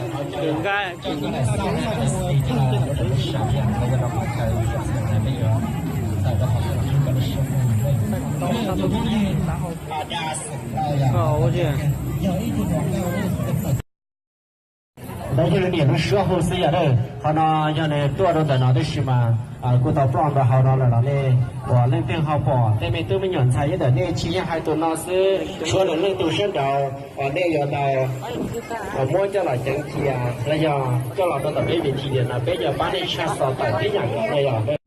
Kws nqa Ntawd yog niam lub suab hu xwb yom. Qhov no yog nws tuaj rau ntawm no tab sis mas kuj tau ploj nrog hauv no lawm los nej uas leej twg ho pom tej me tub me nyuam ntxhais nyob ntawm nej tsis yog hais tus no xwb, tshuav lwm leej tus sab nraud uas nej yuav tau muab coj los ceev cia los yog coj los rau tom peb vim tias no peb yuav pab nej tshaj xov tawm tib yam nkaus no yom.